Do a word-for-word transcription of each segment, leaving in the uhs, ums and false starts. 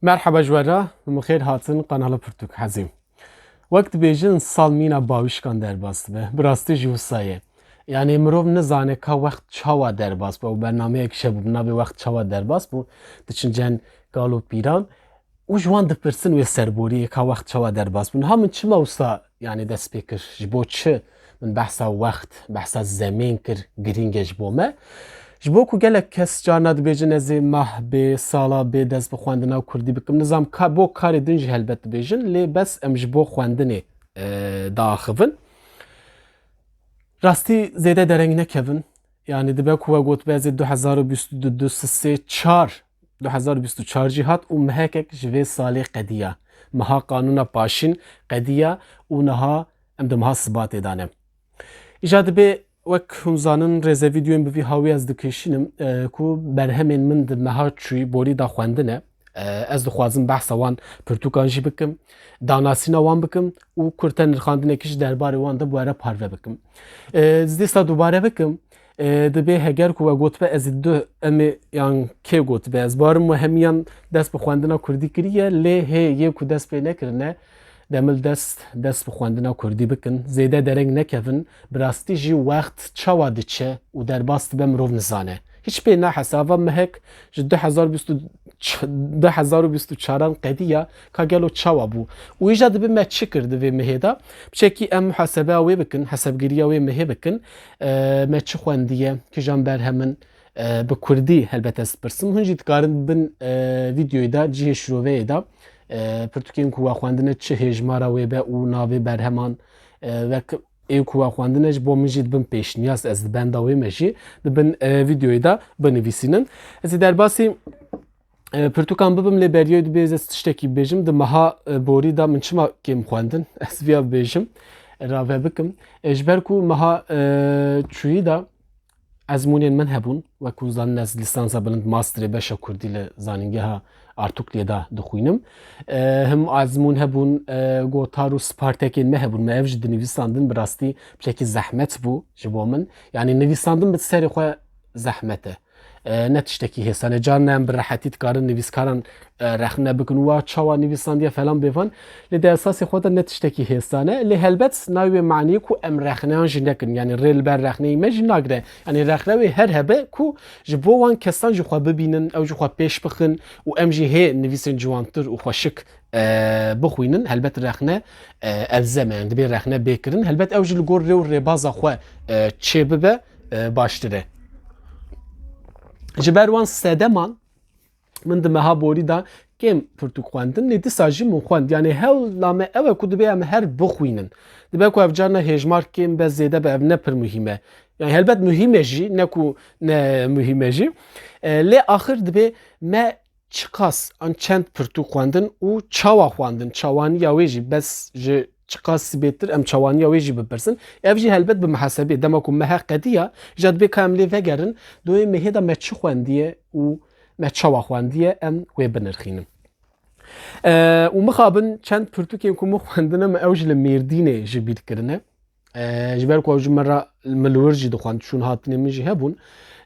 Merheba ji we re, min xêr hatin kanala Pirtûk Hezî. Wek dibêjin, sal mîna bawîşkan derbas dibe. Bi rastî jî wisa ye. Yanî mirov nizane ka wext çawa derbas bû. Ew bernameyek ji hebû bi navê Wext Çawa Derbas Bû. Diçin cem kal û pîran û ji wan dipirsin wê serboriyê ka wext çawa derbas bû. Niha min çima wisa, yanî, dest pê kir? Ji bo çi min behsa wext, behsa zemên kir, girîng e ji bo me? Ji bo ku gelek kes carna dibêjin, ez ê mah bê, sala bê dest bi xwendina kurdî bikim. Nizam ka, bo karê din jî helbet dibêjin, lê bes em ji bo xwendinê, e, diaxivin. Rastî zêde dereng nekevin. Yanî dibe ku we gotibe ez ê du hezar û bîst û du, du sisê çar, du hezar û bîst û çar jî hat û mehekek ji vê salê qediya. Meha qanûna paşîn qediya û niha em di meha Sibatê de ne. Îja dibê, wek hûn zanin, rêze vîdeoyên bi vî hawî ez dikêşînim, e, ku berhemên min di meha çûyî borî da xwendine. E, ez dixwazim behsa wan pirtûkan jî bikim, danasîna wan bikim û kurte nirxandinekî ji derbarê wan de bi we re parve bikim. E, ez dîsa dubare bikim, e, dibê heger ku we gotibe ez ê du, em ê yan kê gotibe, ez barim we hemiyan dest bi xwendina kurdî kiriye, lê hê yê ku dest pê nekirine, demil dest, dest bi xwendina kurdî bikin, zêde dereng nekevin, bi rastî jî wext çawa diçe û derbas dibe mirov nizane. Hiç pê nahese, ava mehek ji du hezar bîst û, du hezar û bîst û çaran qediya, ka gelo çawa bû? Û îja dibe me çi kir di vê mehê de? Piçekî em muhasebeya wê bikin, hesebgiriya wê mehê bikin. E, me çi xwendiye, kijan berhemin, e, bi kurdî helbet ez dipirsim. Hûn jî dikarin bin, e, vîdeoyê de, cihê şiroveyê de, e, pirtûkên ku we xwendine çi hêjmara wê be û navê berheman, e, wek ê ku we xwendine ji bo min jî dibin pêşniyaz, ez di benda wê me jî di bin, e, vîdeoyê de binivîsînin. Ez ê derbasî, e, pirtûkan bibim, lê beriyoyê dibê ez tiştekî bibêjim. Di meha, e, borî de min çima kêm xwendin? Ez viya bibêjim, rave bikim. E, ji ber ku meha, e, çûyî de ezmûnên min hebûn. Wek hûn zanin, ez lîsansa bilind masterê beşa kurdî li Zanîngeha Artukliyê de dixwînim. E, him ezmûn hebûn, e, gotar û spartekên me hebûn. Me ev jî dinivîsandin, bi rastî piçekî zehmet bû ji bo min. Yanî nivîsandin bi serê xwe zehmet e. E, ne tiştekî hêsan e. Carna em bi rehetî dikarin nivîskaran, e, rexne bikin, wa çawa nivîsandiye falan bêvan. Lê di esasê xwe de ne tiştekî hêsan e. Lê helbet nayê wê maniyê ku em rexneyan jî nekin. Yanî rê li ber rexneyê me jî nagire. Yanî rexne wê her hebe ku ji bo wan kesan ji xwe bibînin, ew ji xwe pêş bixin û em jî hê nivîsên ciwantir û xweşik, e, bixwînin. Helbet rexne, e, elzem e. Yanî dibê rexne bê kirin. Helbet ew jî li gor rê û rêbaza xwe, e, çê bibe, e, baştir e. Ji ber wan sedeman, min di meha borî de kêm pirtûk xwendin, lê dîsa jî min xwend. Yanî hewla me ew e ku dibê em her bixwînin. Dibe ku ev carna hêjmar kêm be, zêde be, ev ne pir muhîm e. Yanî helbet muhîm e jî, ne ku ne muhîm e jî. E, lê axir dibê me çiqas an çend pirtûk xwendin û çawa xwendin, çawaniya wê jî, bes ji çiqas bêtir em çawaniya wê jî bipirsin. Ev jî helbet bi mihasebê, dema ku mehe qediya, ja dibê ka em lê vegerin, di wê mehê de me çi xwendiye û me çawa xwendiye, em wê binirxînin. E, û mixabin çend pirtûkên ku min xwendine, min ew jî li Mêrdînê ji bîr kirine. E, ji ber ku ew ji min re, min li wir jî dixwend, çûn hatinê min jî hebûn.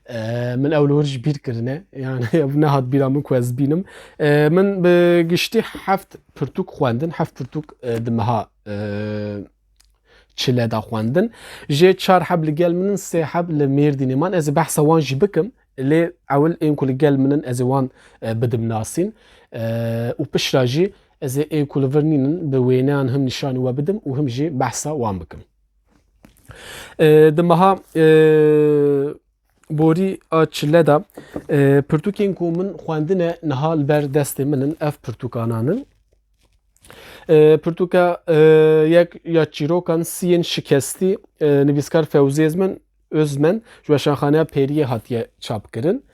E, min ew li wir ji bîr kirine. Yani ev nehat bîra min ku ez bînim. E, min bi giştî heft pirtûk xwendin, heft pirtûk, e, di meha, e, çile de xwendin. Jê çar heb li gel min in, sê heb li Mêrdînê man. Ez ê behsa wan jî bikim. Lê ewil ên ku li gel min in, ez ê wan, e, bidim nasîn. E, û piştre jî ez ê ên ku li vir nînin bi wêneyan him nîşanî we bidim û him jî behsa wan bikim. E, di meha, e, borî a çile de, e, pirtûkên ku min xwendine niha li ber destê min in, ev pirtûkanan in. E, pirtûka, e, yek ya çîrokan Siyên Şikestî, e, nivîskar Fewzî Ezmen, Özmen, ji Weşanxaneya Pêriyê hatiye çapkirin.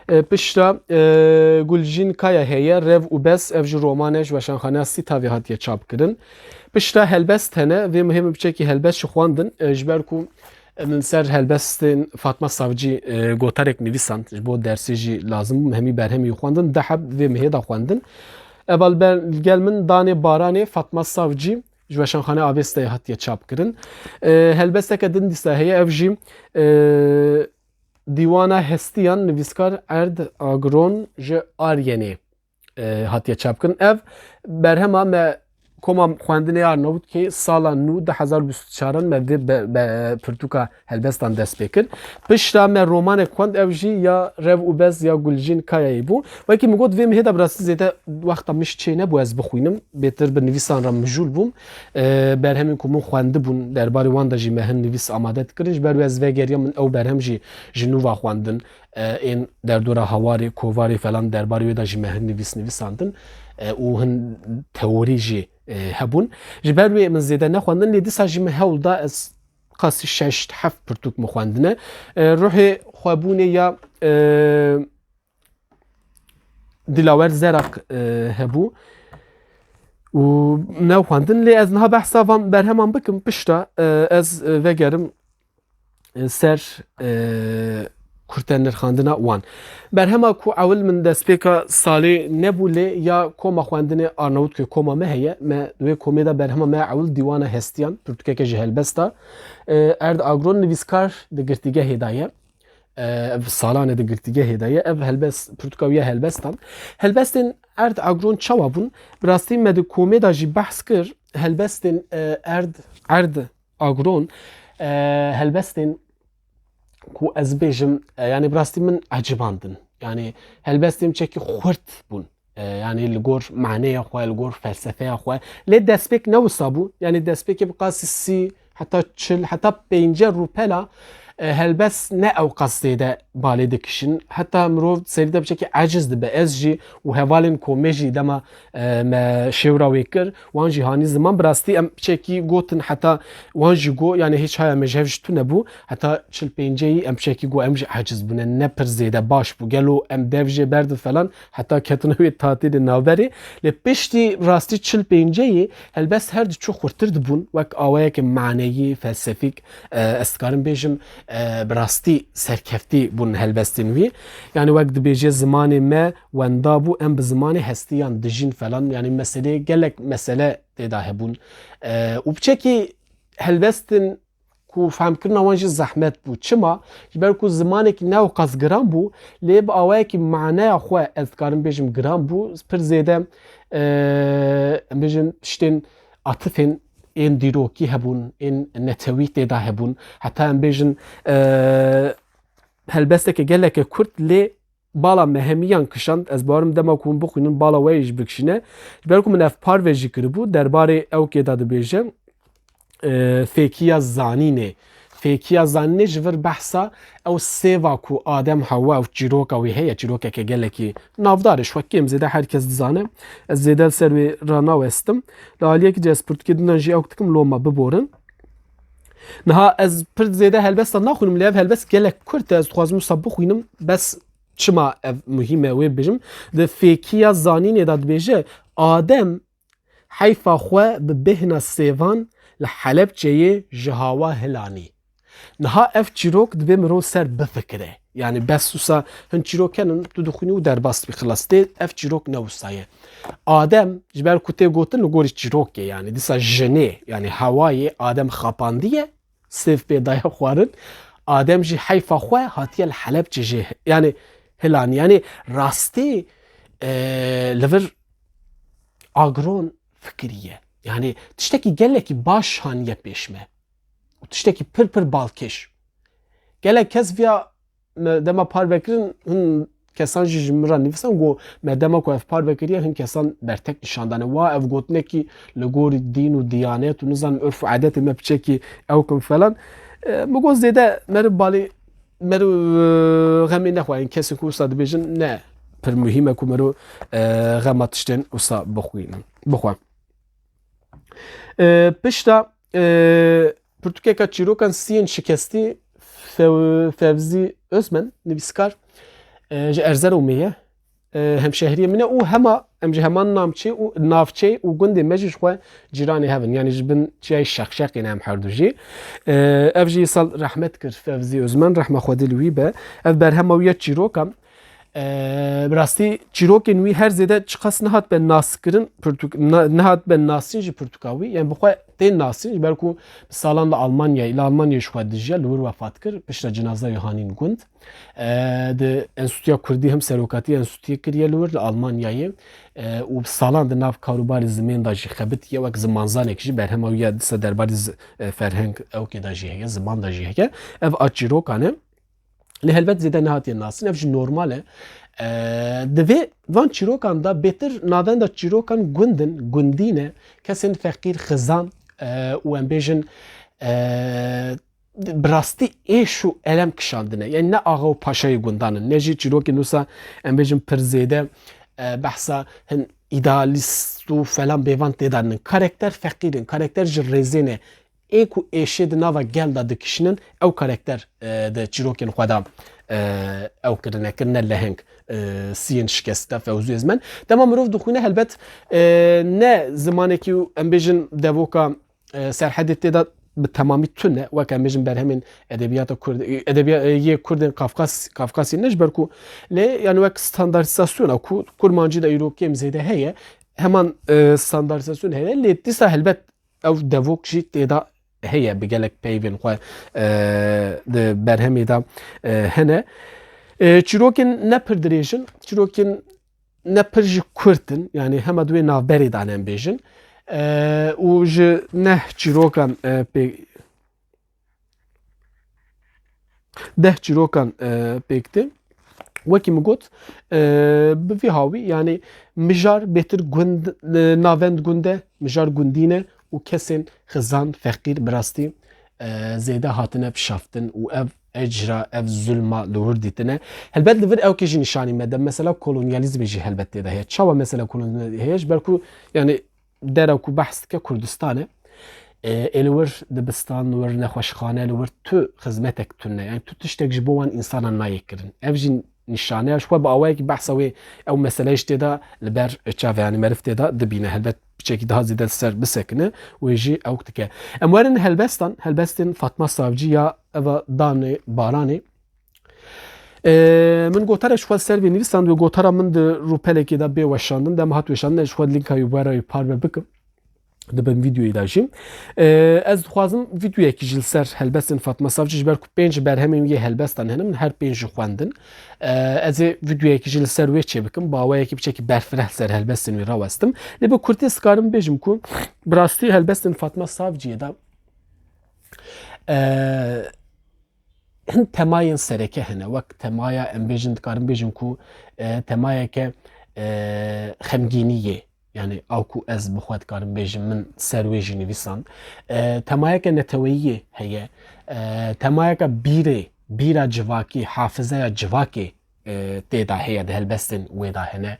E, piştre, e, Gulcîn Kaya heye, Rev û Bes, ev jî roman e, ji Weşanxaneya Sîtavê hatiye çapkirin. Piştre helbest hene, vê mihê min piçekî helbest jî xwendin, e, ji ber ku min ser helbestên Fatma Savcî, e, gotarek nivîsand, ji bo dersê jî lazim bû, hemî berhemê wî xwendin, deh heb vê mihê de xwendin. Eva li ber, li gel min Danê Baranê, Fatma Savcî, ji Weşanxaneya Avestayê hatiye çapkirin. E, helbesteke din dîsa heye, ev jî, e, Dîwana Hestiyan, nivîskar Erd Agron ji Aryenê. e, hatiye çapkirin. Ev berhema me Koma Xwendinê Arnavûtkê sala nû du hezar û bîst û çaran me vê be, be, pirtûka helbestan dest pê kir. Pişta me romanek xwend, ev jî ya Rev û Bez ya Gulcîn Kayayê bû. Wekî min got, vê mihê de bi rastî zêde wexta min jî çê nebû ez bixwînim. Bêtir bi nivîsan re mijûl bûm. E, berhemên ku min xwendibûn, derbarê wan de jî me hin nivîs amade dikirin. Ji ber wê ez vegeriya min ew berhem jî ji nû va xwendin. E, ên derdora Hawarê, Kovarê falan derbarê wê de jî me hin nivîs nivîsandin. E, û hin teorî jî, e, hebûn. Ji ber wê min zêde nexwendin, lê dîsa jî min hewl da ez qasî şeş heft pirtûk min xwendine. E, Ruhê Xwebûnê ya, e, Dilawer Zerak, e, hebû û nexwendin. Lê ez niha behsa van berheman bikim, pişta, e, ez, e, vegerim, e, ser, e, kurte nirxandina wan. Berhema ku ewil min destpêka salê nebû, lê ya Koma Xwendinê Arnavûtkê koma me heye. Me di wê komê de berhema me ewil Dîwana Hestiyan, pirtûkeke ji helbesta, e, Erd Agron, nivîskar di girtîgehê de ye. E, ev salan e di girtîgehê de ye. Ev helbest, pirtûka wî ya helbestan. Helbestên Erd Agron çawa bûn? Bi rastî me di komê de jî behs kir. Helbestên, e, Erd, Erd Agron, e, helbestên ku ez bêjim, e, yanî bi rastî min ecibandin. Yanî helbestên çekî xurt bûn. E, yanî li gor maneya xwe, li gor felsefeya xwe. Lê destpêk ne wisa bû. Yanî destpêkê bi qasî sî, heta çil, heta pêncî rûpela, e, helbest ne ew qas zêde balê dikişin. Heta mirov serî de biçekî eciz dibe. Ez jî û hevalên komê jî dema, e, me şêwra wê kir, wan jî hanî ziman. Bi rastî em biçekî gotin heta wan jî got, yanî hêç haya me ji hev ji tune bû. Heta çil pênceyî em biçekî got em jî eciz bûne. Ne pir zêde baş bû. Gelo em dev jê berdin falan. Heta ketine wê tatîlê navberê. Lê piştî rastî çil pênceyê helbest her diçû xurtir dibûn. Wek awayeke maneyî, felsefîk, e, ez dikarim bêjim, e, bi rastî serkeftî bûn helbestên wî. Yanî wek dibêje zimanê me wenda bû, em bi zimanê hestiyan dijîn falan. Yanî meselê gelek mesele tê de hebûn. E, û biçekî helbestên ku fehmkirina wan jî zehmet bû. Çima? Ji ber ku zimanekî ne ew qas giran bû, lê bi awayekî maneya xwe ez dikarim bêjim giran bû. Pir zêde, e, em bêjin tiştên atifên ên dîrokî hebûn, ên netewî tê de hebûn. Heta em bêjin, e, helbesteke geleke kurt lê bala me hemiyan kişand. Ez bawerim dema ku hûn bixwînin bala we yê jî bikişîne. Ji ber ku min ev parve jî kiribû, derbarê ewkê de dibêje, e, fêkiya zanînê. Fêkiya zanînê ji vir behsa ew sêva ku Adem Hewa, ew çîroka wî heye, çîrokeke gelekî navdar e, ji xwe kêm zêde her kes dizane. Ez zêde li ser wê ranawestim. Li aliyekî dî ez pirtûkê din jî ewk dikim, loma biborin. Niha ez pir zêde helbesta naxwînim, lê ev helbest gelek kurt e, ez dixwazim wisa bixwînim, bes çima ev muhîm e wê bibêjim. Di fêkiya zanînê de dibêje, Adem heyfa xwe bi bêhna sêvan li Helebçeyê ji Hawa hilanî. Niha ev çîrok dibê mirov ser bifikire. Yanî bes wisa hin çîrok henin, tu dixwînî û derbas dibî, xilas. Lê ev çîrok ne wisa ye. Adem, ji ber ku tê gotin li gorî çîrokê, yanî dîsa jinê, yanî Hewayê Adem xapandiye, sêv pê daye xwarin. Adem jî heyfa xwe hatiye li Helebçê jê, yanî hilanî. Yanî rastî, e, li vir Agron fikiriye. Yanî tiştekî gelekî baş haniye pêş me. Û tiştekî pir pir balkêş. Gelek kes viya me dema parve kirin, hin kesan jî ji min re nivîsan, got, me dema ku ev parve kiriye, hin kesan bertek nîşan dane. Wa ev gotinekî li gorî dîn û diyanet û nizanim urf û edetê me piçekî ew kin falan. E, min got zêde meriv balê, meriv, e, xemê nexwe. Yanî kesên ku wisa dibêjin ne pir muhîm e ku meriv, e, xema tiştên wisa bixwînin, bixwe. E, pişta, e, pirtûkeka çîrokan Siyên Şikestî, Fev-, Fevzî Özmen, nivîskar, e, ji Erzeromê ye. E, hemşehriyê min e û hema, em ji heman namçê û navçeyê û gundê me jî ji xwe cîranê hev in. Yanî ji bin çiyayê Şeqşeqê ne em herdu jî. E, ev jî îsal rehmet kir Fevzî Özmen, rehma Xwedê li wî be. Ev berhema wî ya çîrokan. Ee, bi rastî çîrokên wî her zêde çiqas nehat be naskirin, pirtûk-, na-, nehat be nasîn ji pirtûka wî. Yani bi xwe tên nasîn, ji ber ku bi salan li Almanyayê, li Almanyayê ji xwe dijiya, li wir wefat kir, piştre cinaza wî hanîn gund. Ee, di Enstitûya Kurdî hem serokatî enstitûyê kiriye li wir li Almanyayê. Ee, û bi salan di nav karûbarê zimên de jî xebitiye, wek zimanzanek jî berhema wî ya dîsa derbarî zi-, e, ferheng ewkê de jî heye, ziman de jî heye. Ev a çîrokan e. Lê helbet zêde nehatiye nasîn, ev jî normal e. Ee, di vê van çîrokan de bêtir navenda çîrokan gund in, gundî ne, kesên feqîr, xizan, ee, û em bêjin, ee, bi rastî êş û elem kişandine. Yani ne axa û paşayê gundan in, ne jî çîrokên wisa em bêjin pir zêde, ee, behsa hin îdealîst û falan bêvan tê de nin. Karekter feqîr in, karekter ji rêzê ne. Ê ku êşê di nava gel de dikişînin, ew karekter, e, di çîrokên xwe de, e, ew kirine, kirine leheng, e, siyên şikestî de fewzû ezmen. Dema mirov dixwîne helbet, e, ne zimanekî û em bêjin devoka, e, Serhedê tê de bi temamî tune, wek em bêjin berhemên edebiyata Kurd, edebiya-, e, yê Kurdên Kafkas-, Kafkasî ne ji ber ku lê yani wek standartîzasyona ku Kurmancî de îro kêm zêde heye, heman, e, standartîzasyon heye, lê dîsa helbet ew devok jî tê de heye, bi gelek peyvên xwe, e, di berhemê de, e, hene. E, çîrokên ne pir dirêj in, çîrokên ne pir jî kurt in, yani hema di wê navberê de ne em bêjin. E, û ji neh çîrokan, e, pê-, deh çîrokan, e, pêk tê. Wekî min got, e, bi vî hawî, yani mijar bêtir gund, e, navend gund e, mijar gundî ne û kesên xizan, feqîr, bi rastî, e, zêde hatine bişaftin û ev ecra, ev zulma li wir dîtine. Helbet li vir ewkê jî nîşanî me de, mesela kolonyalîzmê jî helbet tê de heye. Çawa mesela kolonyalîzmê heye? Ji ber ku, yani, dera ku behs dike Kurdistan e. E, ê li wir dibistan, li wir nexweşxane, li wir tu xizmetek tune. Yani tu tiştek ji bo wan însanan nayê kirin. Ev jî nîşaneya ji xwe bi awayekî behsa wê ew mesele jî tê de li ber çavê, yani meriv tê de dibîne. Helbet piçekî daha zêde li ser bisekine, wê jî ewk dike. Em werin helbestan, helbestên Fatma Savcî ya eva Danê Baranê. Ee, min gotara ji xwe ser vê nivîsand, wê gotara min di rûpelekê de bê weşandin, dem hat weşandin, ez ji xwe linka wî wera wî parve bikim. Di bin vîdeoyê de jî. Ee, ez dixwazim vîdeoyekî jî li ser helbestên Fatma Savcî, ji ber ku pênc berhemên wî yê helbestan hene, min her pênc jî xwendin. Ee, ez ê vîdeoyekî jî li ser wê çêbikim, bi awayekî piçekî berfireh li ser helbestên wî rawestim. Lê bi kurtî ez dikarim bêjim ku bi rastî helbestên Fatma Savciyê de, ee, hin temayên sereke hene. Wek temaya, em bêjin, dikarin bêjin ku, e, temayeke, e, xemgînî yê. Yani, ew ku ez bi xwe dikarim bêjim, min ser wê jî nivîsand. E, temayeke neteweyî yê heye. E, temayeke bîrê, bîra civakî, hafizeya civakê, e, tê de heye, di helbestên wê de hene.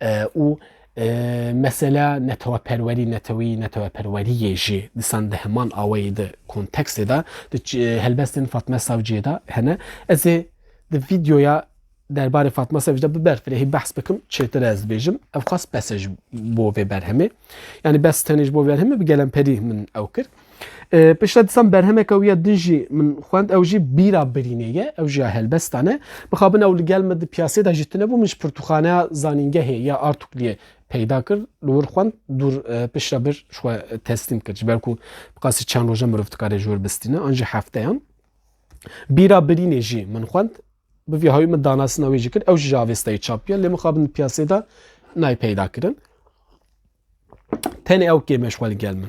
E, û, e, mesela neteweperwerî, netewî, neteweperweriyê jî dîsan di heman awayî, di kontekstê de, di ç-, helbestên Fatme Savciyê de hene. Ez ê di vîdeoya derbarê Fatma Savcî de bi berfirehî behs bikim, çêtir ez dibêjim. Ev xas bes e ji bo vê berhemê. Yani bes tenê ji bo vê berhemê, bi gelemperî min ew kir. E, piştre dîsan berhemeke wî ya din jî min xwend, ew jî Bîra Birînê ye, ew jî ya helbestan e. Mixabin ew li gel min di piyasê de jî tune bû, min ji pirtûkxaneya zanîngehê ya Artukliyê peyda kir, li wir xwend, dûr, e, piştre bir ji xwe teslîm kir. Ji ber ku bi qasî çend roja mirov dikare ji wir bistîne, an jî hefteyan. Bîra Birînê jî min xwend, bi vî hawî min danasina wê jî kir, ew jî ji Avestayê çap bûye, lê mixabin di piyasê de nayê peyda kirin. Tenê ew kêm e ji xwe li gel min.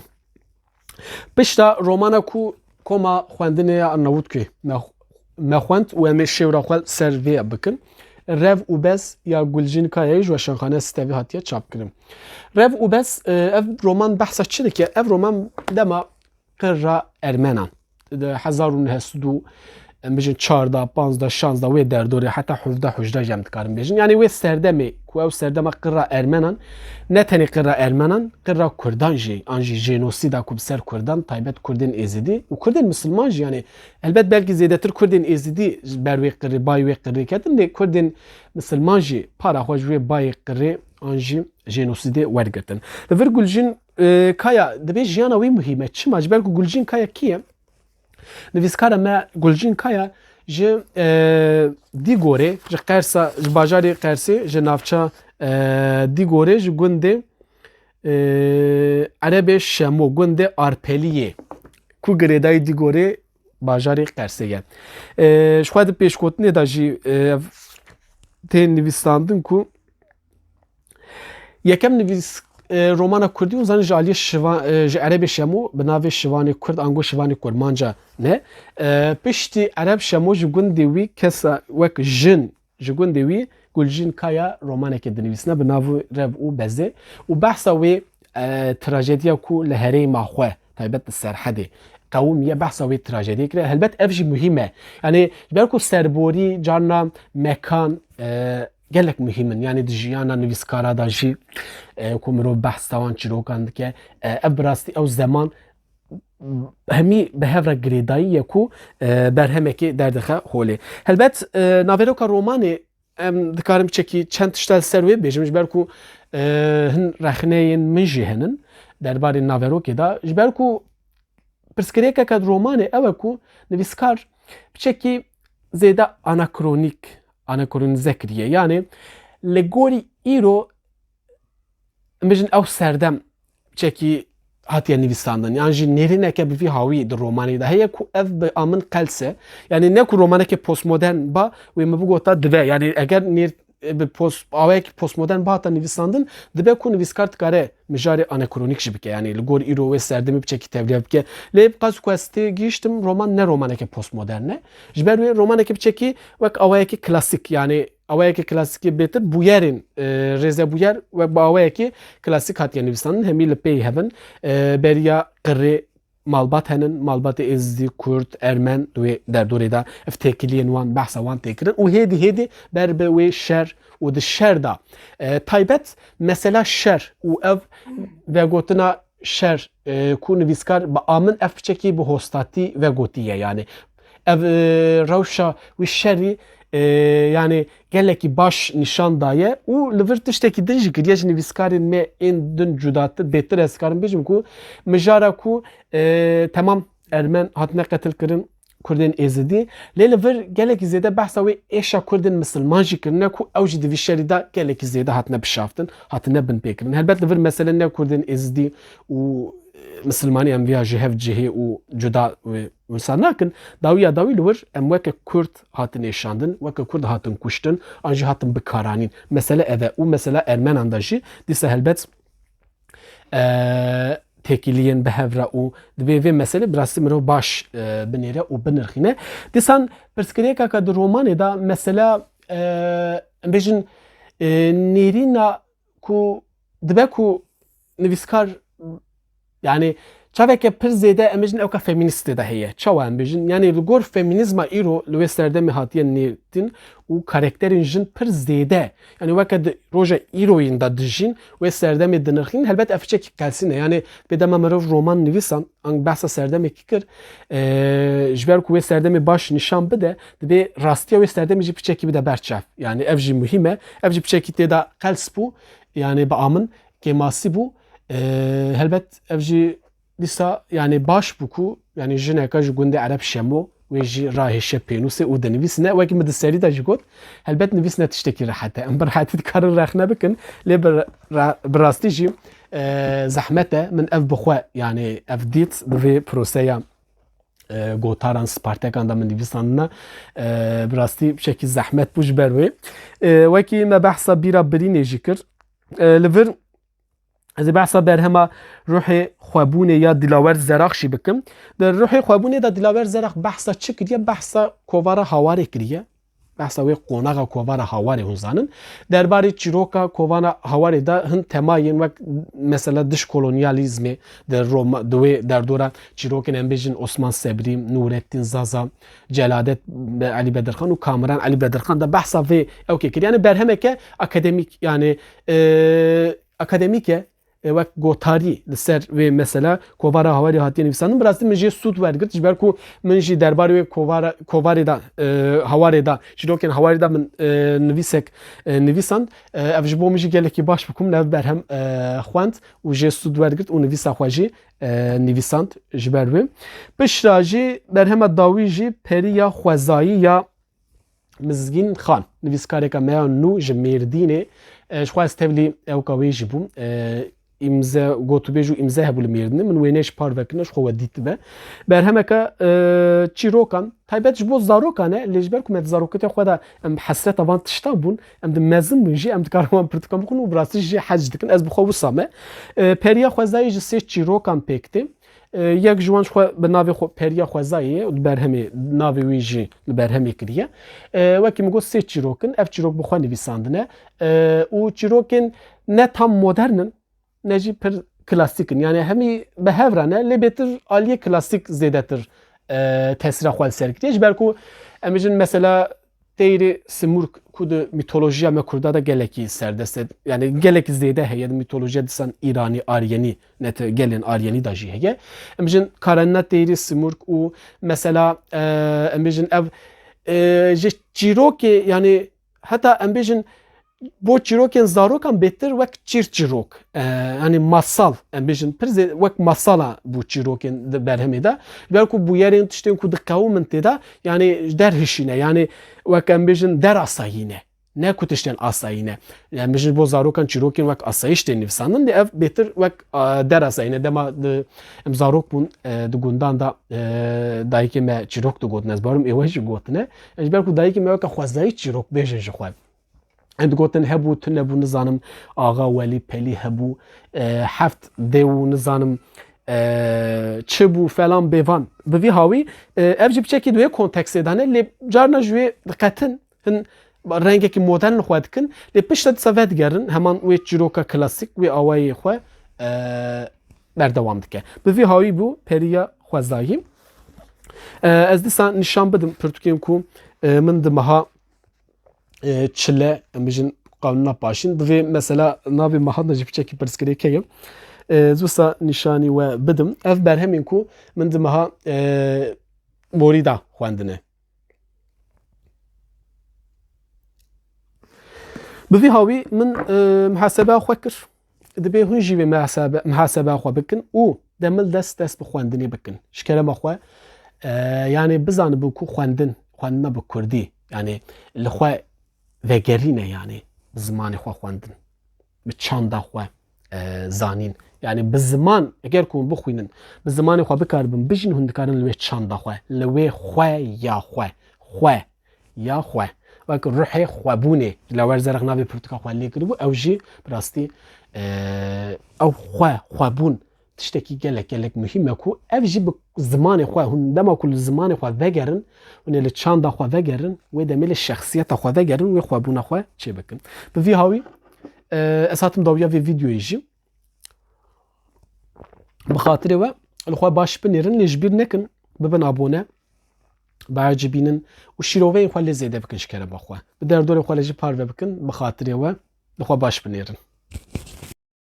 Pişta romana ku koma xwendinê ya Arnavutkê me, me xwend û em ê şêwra xwe ser vê bikin. Rev û Bez ya Gulcîn Kayayê ji Weşanxaneya Stevî hatiye çapkirin. Rev û Bez, e, ev roman behsa çi dike? Ev roman dema qirra ermenan. Di hezar û neh sed û, em bijin, çardeh, panzdeh, şanzdeh wê derdorê heta hevdeh, hejdah jî em dikarin bêjin. Yani wê serdemê ku ew serdema qirra ermenan, ne tenê qirra ermenan, qirra kurdan jî, an jî jenosîda ku bi ser kurdan, taybet kurdên êzidî û kurdên misilman jî, yani helbet belkî zêdetir kurdên êzidî ji ber wê qirrê, bayê wê qirrê ketin, lê kurdên misilman jî para xwe ji wê bayê qirrê an jî jenosîdê wergirtin. Li vir Gulcîn, e, Kaya, dibê jiyana wî muhîm e. Çima? Ji ber ku Gulcîn Kaya kî ye? Nivîskara me Gulcîn Kaya Ji, e, Dîgorê, ji Qersa, ji bajarê Qersê, ji navça, e, Dîgorê, ji gundê, e, Erebê Şemo, gundê Arpeliyê, ku girêdayî Dîgorê, bajarê Qersê ye. E, ji xwe di pêşgotinê de jî, e, tê nivîsandin ku yekem nivîs, e, romana kurdî, hûn zanin, ji aliyê şiva-, e, ji Erebê Şemo bi navê Şivanê Kurd, ango Şivanê Kurmanca ne. E, piştî Ereb Şemo ji gundê wî kesa wek jin, ji gundê wî Gulcîn Kaya romanekê dinivîsine bi nav Rev û Bezê û behsa wê, e, trajediya ku li herêma xwe, taybet li Serhedê qewimiye, behsa wê trajediyê kire. Helbet ev jî muhîm e. Yanî ji ber ku serborî, carna mekan, e, gelek muhîm in. Yanî di jiyana nivîskara de jî, e, ku mirov behsa wan çîrokan dike, e, ev bi rastî ew zeman hemî bi hev re girêdayî ye ku, e, berhemekê derdixe holê. Helbet, e, naveroka romanê em dikarin piçekî çend tişta li ser wê bêjim, ji ber ku, e, hin rexneyên min jî henin derbarê naverokê de. Ji ber ku pirsgirêkeke di romanê ew e ku nivîskar piçekî zêde anakronîk, anakronîze kiriye. Yanî li gorî îro, em bêjin, ew serdem çekî hatiye nivîsandin. Yan jî nêrîneke bi vî hawî di romanê de heye ku ev bi a min qels e. Yanî ne ku romaneke postmodern ba, wê min bigota dibe. Yanî eger nêr, e, bi post-, awayekî postmodern bihata nivîsandin, dibe ku nivîskar dikare mijarê anakronîk jî bike. Yanî li gor îro wê serdemê biçekî tevliya bike. Lê bi qas ku ez tê gihîştim, roman ne romaneke postmodern e. Ji ber wê romaneke biçekî wek awayekî klasîk, yanî awayekî klasîkê bêtir bûyerên, e, rêzebûyer wek bi awayekî klasîk hatiye nivîsandin, hemî li pey hev in. E, beriya qirê malbat henin, malbatê êzidî, kurd, ermen, di wê derdorê de ev têkiliyên wan, behsa wan tê kirin û hêdî hêdî ber bi wê şer û di şer de, e, taybet mesela şer û ev vegotina şer, e, ku nivîskar bi a min ev piçekî bi hostatî vegotiye. Yanî ev, e, rewşa wî şerî, e, yanî gelekî baş nîşan daye û li vir tiştekî din jî kiriye ji nivîskarên me ên din cudatir, bêtir ez dikarim bêjim ku mijara ku, e, temam ermen hatine qetil kirin, kurdên êzidî, lê li vir gelekî zêde behsa wê êşa kurdên misilman jî kirine ku ew jî di vî şerî de gelekî zêde hatine bişaftin, hatine binpêkirin. Helbet li vir mesele ne kurdên êzidî û, e, misilmanî em viya ji hev cihê û cuda wê wisa nakin. Dawiya dawî li wir em weke kurd hatin êşandin, weke kurd hatin kuştin, an jî hatin bikaranîn. Mesele ev e û mesela ermenan de jî dîsa helbet, e, têkiliyên bi hev re û divê vê meselê bi rastî mirov baş, e, binêre û binirxîne. Dîsan pirsgirêkeke di romanê de mesela, e, em bêjin, e, nêrîna ku dibe ku nivîskar, yanî çaveke pir zêde, em bêjin, ewka feminîstê de heye. Çawa em bêjin? Yanî li gor feminîzma îro li wê serdemê hatiye nêrîn û karakterên jin pir zêde. Yanî weke di roja îroyîn de dijîn, wê serdemê dinirxîn, helbet ev piçekî qelsîn e. Yanî pê dema mirov roman nivîsan, an behsa serdemekî kir, e, ji ber ku wê serdemê baş nîşan bide, divê rastiya wê serdemê jî piçekî bide ber çav. Yanî ev jî muhîm e. Ev jî piçekî tê de qels bû. Yanî bi a min kêmasî bû. E, helbet ev jî dîsa, yanî, baş bû ku, yanî, jineka ji gundê Ereb Şemo wê jî rahêşe pênûsê û dinivîsine. Wekî min di serî de jî got, helbet nivîsine tiştekî rehet e. Em bi rehetî dikarin rexne bikin. Lê bi ra-, bi rastî jî, e, zehmet e. Min ev bi xwe, yanî, ev dît di vê proseya, e, gotaran, spartekan de min nivîsandine, e, bi rastî piçekî zehmet bû ji ber wê. E, wekî me behsa bîra birînê jî kir. E, li vir Ez ê behsa berhema Ruhê Xwebûnê ya Dilawer Zerax jî bikim. Di Ruhê Xwebûnê de Dilawer Zerax behsa çi kiriye? Behsa kovara Hawarê kiriye. Behsa wê qonaxa kovara Hawarê hûn zanin. Derbarê çîroka kovana Hawarê de hin temayên wek mesela dişkolonyalîzmê di Roma, di wê derdora çîrokên em bêjin Osman Sebrî, Nûrettîn Zaza, Celadet Elî Bedirxan û Kamiran Elî Bedirxan de behsa vê ewkê kiriye. Yanî berhemeke akademîk, yanî, e, akademîk e, e, wek gotarî li ser wê mesela kovara Hawarê hatiye nivîsandin. Bi rastî min jê sûd wergirt, ji ber ku min jî derbarê wê kovara, kovarê de, e, Hawarê de, çîrokên Hawarê de min, e, nivîsek, e, nivîsand. E, ev ji bo min jî gelekî baş bû ku min ev berhem, e, xwend û jê sûd wergirt û nivîsa xwe jî, e, nivîsand ji ber wê. Piştre jî berhema dawî jî Periya Xwezayî ya Mizgîn Xan, nivîskareka me ya nû ji Mêrdînê. E, ji xwe ez tevlî ewka wê jî bûm. E, îmze, gotûbêj û îmze hebû li Mêrdînê. Min wêneyê ji parve kirine, ji xwe we dîtibe. Berhemeke, e, çîrokan, taybet ji bo zarokan e, lê ji ber ku me di zarokatiya xwe de em hesreta van tiştan bûn, em di mezin bûn jî, em dikarin wan pirtûkan bixwin û bi rastî jî hez dikin. Ez bi xwe wisa me. E, Periya Xwezayî ji sê çîrokan pêk tê. E, yek ji wan ji xwe bi navê xwe Periya Xwezayê ye û di berhemê, navê wî jî li berhemê kiriye. E, wekî min got sê çîrok in, ev çîrok bi xwe nivîsandine. E, û çîrokên ne tam modern in, ne jî pir klasîk in. Yani hemî bi hev re ne, lê bêtir aliyê klasîk zêdetir, e, tesîra xwe li ser kiriye. Ji ber ku em bêjin mesela Teyrê Simurg ku di mîtolojiya me Kurda de gelekî serdest e, yani gelekî zêde heye, di mîtolojiya disan Îranî, Aryenî, nete gelên Aryenî de jî heye. Em bêjin Karenina Teyrê Simurg û mesela, e, em bêjin ev, e, ji çîrokê, yani heta em bêjin bo çîrokên zarokan bêtir wek çîr çîrok, e, yani masal, em bêjin pir zê-, wek masala bû çîrokên di berhemê de. Ji ber ku bûyerên tiştên ku diqewimin tê de, yani derhişîne, yani wek em bêjin derasayî ne. Ne ku tiştên asayî ne. Em bêjin bo zarokan çîrokên wek asayîş tên nivîsandin, lê ev bêtir wek, e, derasayî ne. Dema di, em zarok bûn, e, di gundan de, e, dayikê me çîrok digotin, ez barim êwe jî gotine. Ji ber ku dayikê me weke xwezayî çîrok bêjin ji xwe. Em digotin hebû, tune bû, nizanim, Axa Welî Pelî hebû, e, heft dê û nizanim, e, çi bû, felan bêvan. Bi vî hawî, e, ev jî piçekî di wê kontekstê de ne, lê carna ji wê diqetin, hin rengekî modern li xwe dikin, lê piştre dîsa vedigerin, heman wê çîroka klasîk, wê awayê xwe, e, berdewam dike. Bi vî hawî bû Periya Xwezayî. E, ez dîsa nîşan bidim pirtûkên ku, e, min di meha e, çile, em bêjin, qanûna paşîn. Divê mesela navê meha de jî piçekî pirsgirêk heye. E, ez wisa nîşanî we bidim. Ev berhemên ku min di meha, e, borî de xwendine. Bi vî hawî min, e, muhasebe xwe kir. Dibê hûn jî vê muhasebe, muhasebe xwe bikin û demil dest dest bi xwendinê bikin. Ji kerema xwe, e, yani bizanibin ku xwendin, xwendina bi kurdî, yani li xwe vegerîne, yani bi zimanê xwe xwendin, bi çanda xwe, e, zanîn. Yani bi ziman, eger ku hûn bixwînin, bi zimanê xwe bikaribin, bijîn, hûn dikarin li wê çanda xwe, li wê xwe ya xwe, xwe ya xwe, wek ruhê xwebûnê, ji lawer zerrek navê pirtûka xwe lê kiribû, ew jî bi rastî, e, ew xwe, xwebûn tiştekî gelek, gelek muhîm e ku ev jî bi zimanê xwe, hûn dema ku li zimanê xwe vegerin, hûn ê li çanda xwe vegerin, wê demê li şexsiyeta xwe vegerin, wê xwebûna xwe çêbikin. Bi vî hawî, e, ez hatim dawiya vê vîdyoyê jî. Bi xatirê we li xwe baş binêrin, lê ji bîr nekin, bibin abone, biecibînin û şîroveyên xwe lê zêde bikin ji kerema xwe. Bi derdorên xwe lê jî parve bikin, bi xatirê we li xwe baş binêrin.